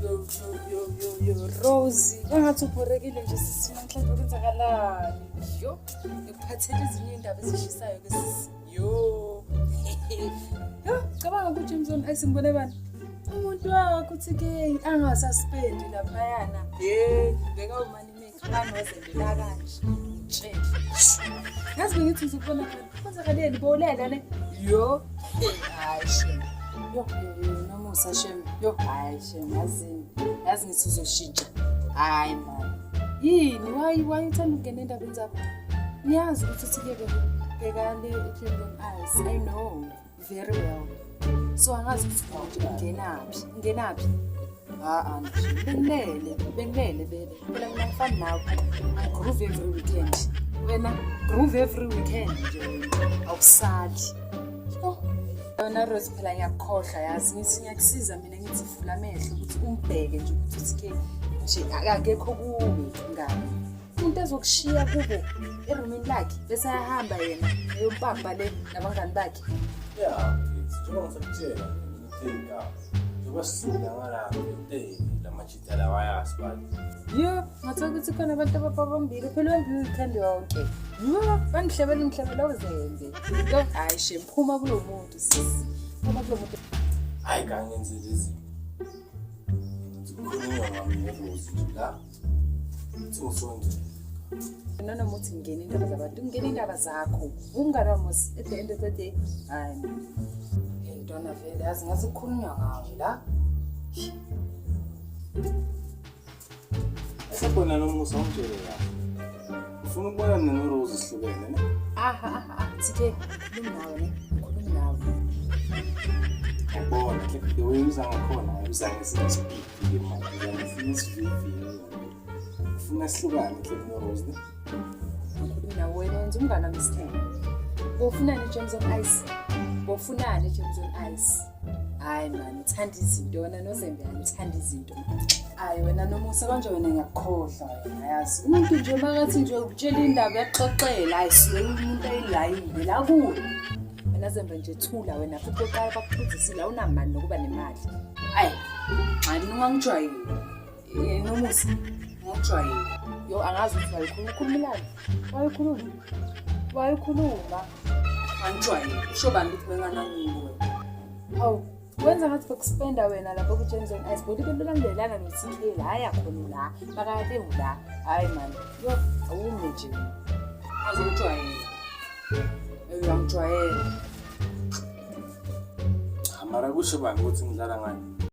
Yo yo yo yo yo Rosie, kwangathi ubhorekile nje sisi namhlanje kwenzakalani? Yo, ngikuphathele ezinye iy'ndaba ezishisayo ke sisi. Yo. Yo, cabanga ku-James on Ice ngibone bani? Umuntu wakho uthi ke angasaspendi laphayana. Hey, beka umani make anozembela kanje. Ngitshele. Yazi bengithi ngizokubona khona. Kwenzakaleni bowulela ne? Yo. Hayi shem. Yo yo yo nomusa shem. Yo hayi shem yazini. Yazi ngithi uzoshintsha. Hayi man. Yini why uthanda ukungena endabeni zakho? Ngiyazi ukuthi uthi ke bhekale eClinton Eyes. I know very well. So angazi ukuthi nje ungenaphi. Ungenaphi? Ha-a nje. Bekumele, bekumele vele. Phela mina ngifani nawe. I groove every weekend. Wena groove every weekend nje wena. Awusali. Oh. Wena Rose phela ngiyakukhohlwa yazi ngithi ngiyakusiza mina ngithi vula amehlo ukuthi umbheke nje ukuthi uthi ke nje akekho kuwe ngani. Umuntu ezokushiya kubo erumini lakhe bese ayahamba yena eyompampa le nabangani bakhe. Ya, njengoba ngisakutshela ngithenga. Njengoba sisuka ngalapho ngithenga lamajita lawa ayasibali. Yo, ngathola ukuthi khona abantu ababambile phela wembi weekend yonke. Yo, bangihlebela umhlebela uzembe. Yo, hayi shem, phuma kulo muntu sisi. Phuma kulo muntu. Hayi kangenzeli izinto. Ngikhulunywa ngami ngerozi nje la. Uthi Noma uthi ngena indaba zabantu, ngena indaba zakho. Umngane wami at the end of the day. Hayi. Hey ntwana vele yazi ngathi kukhulunywa ngawe la. Esebona nomusa umtshele la. Ufuna ukubona mina noRose sihlukene ne? Aha aha aha TK, khuluma nawe ne. Khuluma nawe. Yabona the way uza ngakhona uza ngesinye ispeed ke manje uza ngesinye isivivinyo. Ufuna sihlukane hle noRose ne? Khuluma nawe wena wenza umngane wami isithembu. Bofunani James on Ice? Bofunani James on Ice? Hayi man, uthanda izinto wena nozembe angithanda izinto. Hayi wena nomusa kanje wena ngiyakukhohlwa wena yazi. Umuntu nje makathi nje ukutshela indaba uyakuxoxela hayi suke umuntu ayilayile la kuwe. Wena zembe nje thula wena futhi oqala bakuphuzisile awunamali nokuba nemali. Hayi, hayi mina ungangijwayeli. Nomusa, ungangijwayeli. Yo angazi ukuthi wayekhuluma ukhulumelani. Wayekhuluma. Wayekhuluma. Angijwayeli. Usho bani ukuthi bengananini wena? Hawu, wenza ngathi bekuspenda wena lapho ku-James on Ice. Bodi bebelandelana no-TK la aya khona la. Bakade la. Hayi man. Yo, awume nje. Azongijwayela. Uyangijwayela. Cha mara kusho bani ukuthi ngidlala ngani?